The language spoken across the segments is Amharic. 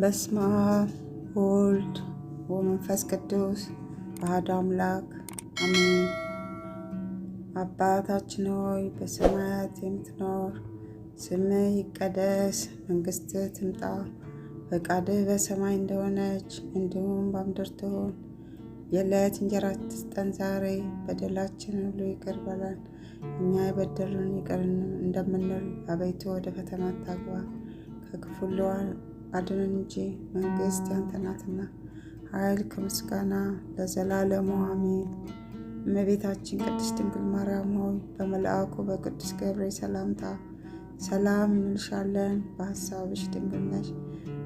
በስመ አብ ወወልድ ወመንፈስ ቅዱስ አሐዱ አምላክ አሜን። አባታችን ሆይ በሰማያት የምትኖር፣ ስምህ ይቀደስ፣ መንግስትህ ትምጣ፣ ፈቃድህ በሰማይ እንደሆነች እንዲሁም በምድር ትሁን። የዕለት እንጀራችንን ስጠን ዛሬ፣ በደላችንን ሁሉ ይቅር በለን እኛ የበደሉንን ይቅር እንደምንል፣ አቤቱ ወደ ፈተና አታግባን፣ ከክፉ ሁሉ አድነን እንጂ መንግስት ያንተ ናትና፣ ኃይል ከምስጋና ለዘላለሙ አሜን። እመቤታችን ቅድስት ድንግል ማርያም ሆይ በመልአኩ በቅዱስ ገብርኤል ሰላምታ ሰላም እንልሻለን። በሀሳብሽ ድንግል ነሽ፣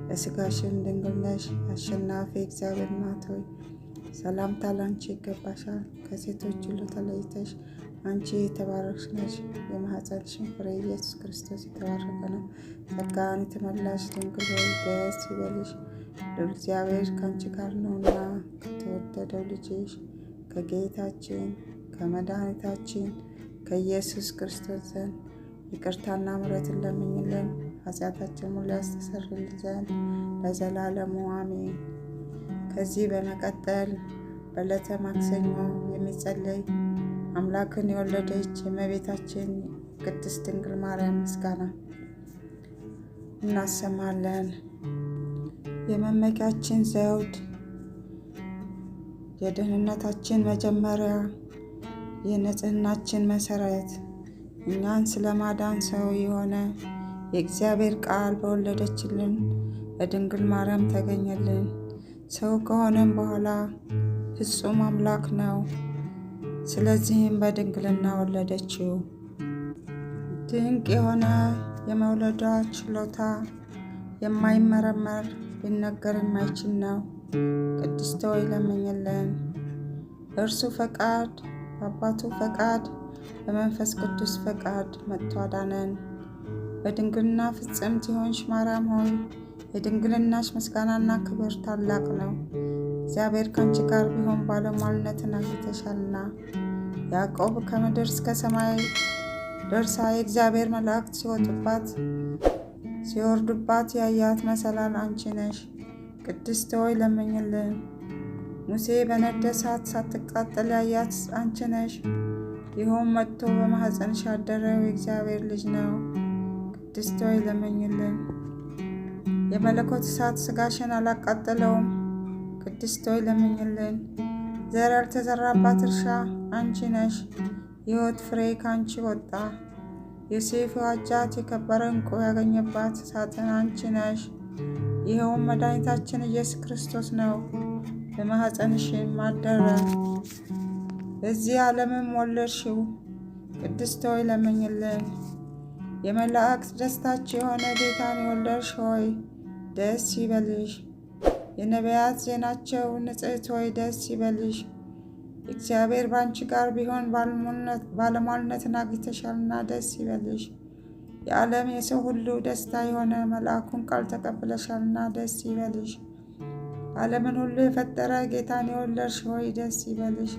በስጋሽም ድንግል ነሽ። አሸናፊ እግዚአብሔር እናት ሆይ ሰላምታ ላንቺ ይገባሻል። ከሴቶች ሁሉ ተለይተሽ አንቺ የተባረክሽ ነሽ፣ የማኅፀንሽን ፍሬ ኢየሱስ ክርስቶስ የተባረከ ነው። ጸጋን የተመላሽ ድንግል ሆይ ደስ ይበልሽ፣ ልዑል እግዚአብሔር ከአንቺ ጋር ነውና ከተወደደው ልጅሽ ከጌታችን ከመድኃኒታችን ከኢየሱስ ክርስቶስ ዘንድ ይቅርታና ምሕረትን ለምኝልን ኃጢአታችንን ሁሉ ያስተሰርይልን ዘንድ ለዘላለሙ አሜን። ከዚህ በመቀጠል በዕለተ ማክሰኞ የሚጸለይ አምላክን የወለደች የእመቤታችን ቅድስት ድንግል ማርያም ምስጋና እናሰማለን። የመመኪያችን ዘውድ፣ የደህንነታችን መጀመሪያ፣ የንጽህናችን መሰረት፣ እኛን ስለማዳን ሰው የሆነ የእግዚአብሔር ቃል በወለደችልን በድንግል ማርያም ተገኘልን። ሰው ከሆነም በኋላ ፍጹም አምላክ ነው። ስለዚህም በድንግልና ወለደችው። ድንቅ የሆነ የመውለዷ ችሎታ የማይመረመር ሊነገር የማይችል ነው። ቅድስት ሆይ ለምኝልን። በእርሱ ፈቃድ በአባቱ ፈቃድ በመንፈስ ቅዱስ ፈቃድ መጥቶ አዳነን። በድንግልና ፍጽምት የሆንሽ ማርያም ሆይ የድንግልናሽ ምስጋናና ክብር ታላቅ ነው። እግዚአብሔር ከአንቺ ጋር ቢሆን ባለሟልነትን አግኝተሻልና። ያዕቆብ ከምድር እስከ ሰማይ ደርሳ የእግዚአብሔር መላእክት ሲወጡባት ሲወርዱባት ያያት መሰላል አንቺ ነሽ። ቅድስት ሆይ ለምኝልን። ሙሴ በነደ እሳት ሳትቃጠል ያያት አንቺ ነሽ። ይኸውም መጥቶ በማኅፀንሽ ያደረው የእግዚአብሔር ልጅ ነው። ቅድስት ሆይ ለምኝልን። የመለኮት እሳት ስጋሽን አላቃጠለውም። ቅድስት ሆይ ለምኝልን። ዘር ያልተዘራባት እርሻ አንቺ ነሽ። የሕይወት ፍሬ ከአንቺ ወጣ። ዮሴፍ የዋጃት የከበረ ዕንቁ ያገኘባት ሳጥን አንቺ ነሽ። ይኸውም መድኃኒታችን ኢየሱስ ክርስቶስ ነው። በማኅፀንሽም አደረ፣ በዚህ ዓለምም ወለድሽው። ቅድስት ሆይ ለምኝልን። የመላእክት ደስታቸው የሆነ ጌታን የወለድሽ ሆይ ደስ ይበልሽ። የነቢያት ዜናቸው ንጽሕት ሆይ ደስ ይበልሽ። እግዚአብሔር በአንቺ ጋር ቢሆን ባለሟልነትን አግኝተሻልና ደስ ይበልሽ። የዓለም የሰው ሁሉ ደስታ የሆነ መልአኩን ቃል ተቀብለሻልና ደስ ይበልሽ። ዓለምን ሁሉ የፈጠረ ጌታን የወለድሽ ሆይ ደስ ይበልሽ።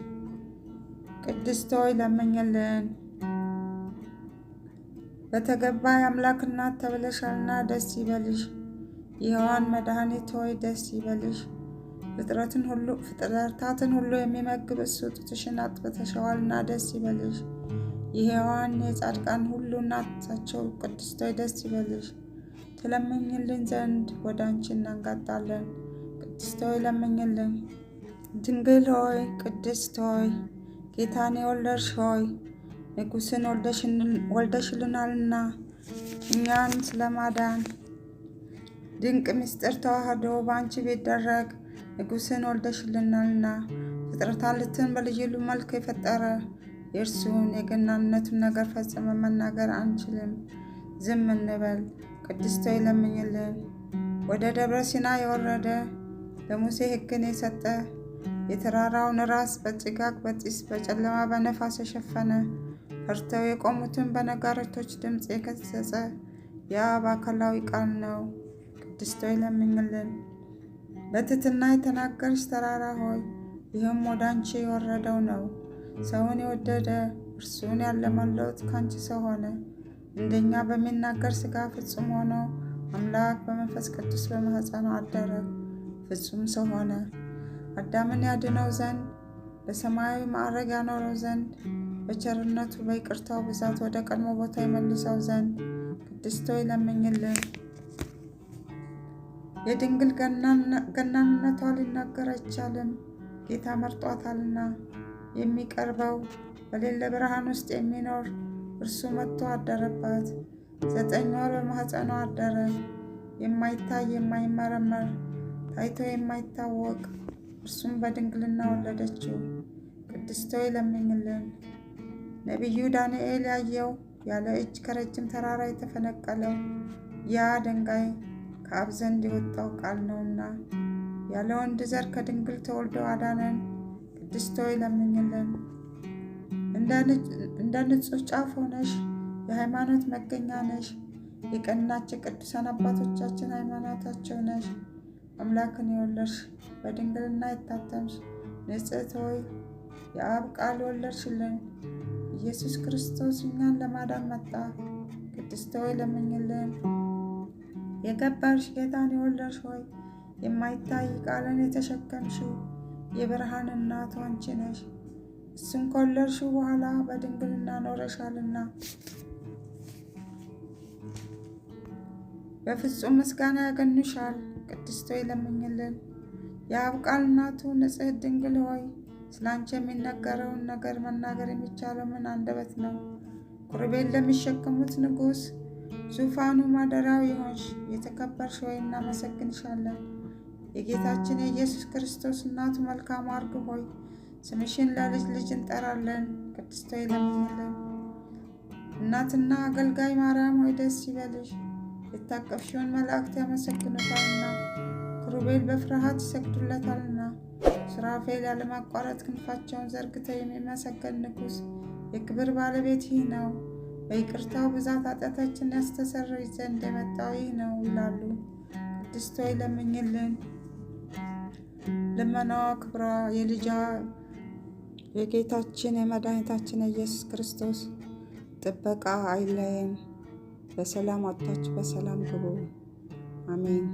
ቅድስት ሆይ ለምኝልን። በተገባ የአምላክ እናት ተብለሻልና ደስ ይበልሽ። የሔዋን መድኃኒት ሆይ ደስ ይበልሽ። ፍጥረታትን ሁሉ የሚመግብ እሱ ጡትሽን አጥብተሸዋልና ደስ ይበልሽ። የሔዋን የጻድቃን ሁሉ እናታቸው ቅድስት ሆይ ደስ ይበልሽ። ትለምኝልን ዘንድ ወደ አንቺ እናንጋጣለን። ቅድስት ሆይ ለምኝልን። ድንግል ሆይ ቅድስት ሆይ ጌታን የወለድሽ ሆይ ንጉሥን ወልደሽልናልና እኛን ስለማዳን ድንቅ ምስጢር ተዋህዶ በአንቺ ቢደረግ ንጉሥን ወልደሽልናልና ፍጥረታትን በልዩ መልክ የፈጠረ የእርሱን የገናንነቱን ነገር ፈጽመ መናገር አንችልም፣ ዝም እንበል። ቅድስት ሆይ ለምኝልን። ወደ ደብረ ሲና የወረደ ለሙሴ ሕግን የሰጠ የተራራውን ራስ በጭጋግ በጢስ በጨለማ በነፋስ የሸፈነ ፈርተው የቆሙትን በነጋሪቶች ድምፅ የገሠጸ የአብ አካላዊ ቃል ነው። ቅድስት ሆይ ለምኝልን። በትሕትና የተናገርሽ ተራራ ሆይ ይህም ወደ አንቺ የወረደው ነው። ሰውን የወደደ እርሱን ያለመለወጥ ከአንቺ ሰው ሆነ። እንደኛ በሚናገር ሥጋ ፍጹም ሆኖ አምላክ በመንፈስ ቅዱስ በማኅፀኗ አደረ፣ ፍጹም ሰው ሆነ። አዳምን ያድነው ዘንድ በሰማያዊ ማዕረግ ያኖረው ዘንድ በቸርነቱ በይቅርታው ብዛት ወደ ቀድሞ ቦታ ይመልሰው ዘንድ ቅድስት ሆይ ለምኝልን። የድንግል ገናንነቷ ሊናገር አይቻልም፣ ጌታ መርጧታልና። የሚቀርበው በሌለ ብርሃን ውስጥ የሚኖር እርሱ መጥቶ አደረባት። 9 ወር በማኅፀኗ አደረ። የማይታይ የማይመረመር ታይቶ የማይታወቅ እርሱም በድንግልና ወለደችው። ቅድስት ሆይ ለምኝልን። ነቢዩ ዳንኤል ያየው ያለ እጅ ከረጅም ተራራ የተፈነቀለው ያ ድንጋይ ከአብ ዘንድ የወጣው ቃል ነውና ያለ ወንድ ዘር ከድንግል ተወልዶ አዳነን። ቅድስት ሆይ ለምኝልን። እንደ ንጹሕ ጫፍ ሆነሽ የሃይማኖት መገኛ ነሽ። የቀናች የቅዱሳን አባቶቻችን ሃይማኖታቸው ነሽ። አምላክን የወለድሽ በድንግልና የታተምሽ ንጽሕት ሆይ የአብ ቃል ወለድሽልን። ኢየሱስ ክርስቶስ እኛን ለማዳን መጣ። ቅድስት ሆይ ለምኝልን። የከበርሽ ጌታን የወለድሽ ሆይ የማይታይ ቃልን የተሸከምሽው የብርሃን እናቱ አንቺ ነሽ። እሱን ከወለድሽው በኋላ በድንግልና ኖረሻልና በፍጹም ምስጋና ያገኑሻል። ቅድስት ሆይ ለምኝልን። የአብ ቃል እናቱ ንጽሕት ድንግል ሆይ ስለ አንቺ የሚነገረውን ነገር መናገር የሚቻለው ምን አንደበት ነው? ኪሩቤል ለሚሸከሙት ንጉሥ ዙፋኑ ማደሪያው የሆንሽ የተከበርሽ ሆይ እናመሰግንሻለን። የጌታችን የኢየሱስ ክርስቶስ እናቱ መልካሙ እርግብ ሆይ ስምሽን ለልጅ ልጅ እንጠራለን። ቅድስት ሆይ ለምኝልን። እናትና አገልጋይ ማርያም ሆይ ደስ ይበልሽ፣ የታቀፍሽውን መላእክት ያመሰግኑታልና፣ ኪሩቤል በፍርሃት ይሰግዱለታልና፣ ሱራፌል ያለማቋረጥ ክንፋቸውን ዘርግተው የሚመሰገን ንጉሥ የክብር ባለቤት ይህ ነው፣ በይቅርታው ብዛት ኃጢአታችንን ያስተሰርይ ዘንድ የመጣው ይህ ነው ይላሉ። ቅድስት ሆይ ለምኝልን። ልመናዋ ክብሯ የልጇ የጌታችን የመድኃኒታችን የኢየሱስ ክርስቶስ ጥበቃ አይለየን። በሰላም ወጥታችሁ በሰላም ግቡ። አሜን።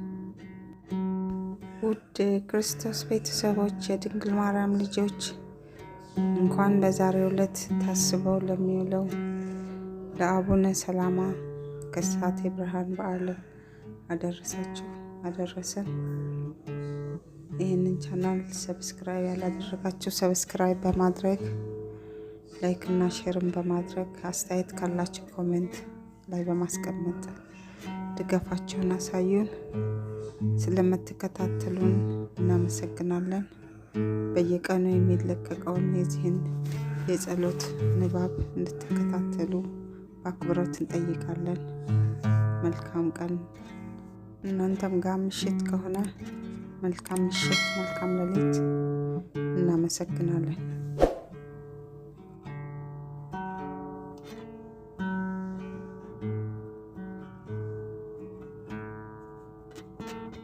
ውድ ክርስቶስ ቤተሰቦች፣ የድንግል ማርያም ልጆች እንኳን በዛሬው ዕለት ታስበው ለሚውለው ለአቡነ ሰላማ ከሳቴ ብርሃን በዓል አደረሳችሁ አደረሰን። ይህንን channel subscribe ያላደረጋችሁ subscribe በማድረግ፣ like እና share ን በማድረግ፣ አስተያየት ካላችሁ comment ላይ በማስቀመጥ ድጋፋችሁን አሳዩን። ስለምትከታተሉን እናመሰግናለን። በየቀኑ የሚለቀቀውን የዚህን የጸሎት ንባብ እንድትከታተሉ በአክብሮት እንጠይቃለን። መልካም ቀን። እናንተም ጋር ምሽት ከሆነ መልካም ምሽት፣ መልካም ሌሊት። እናመሰግናለን።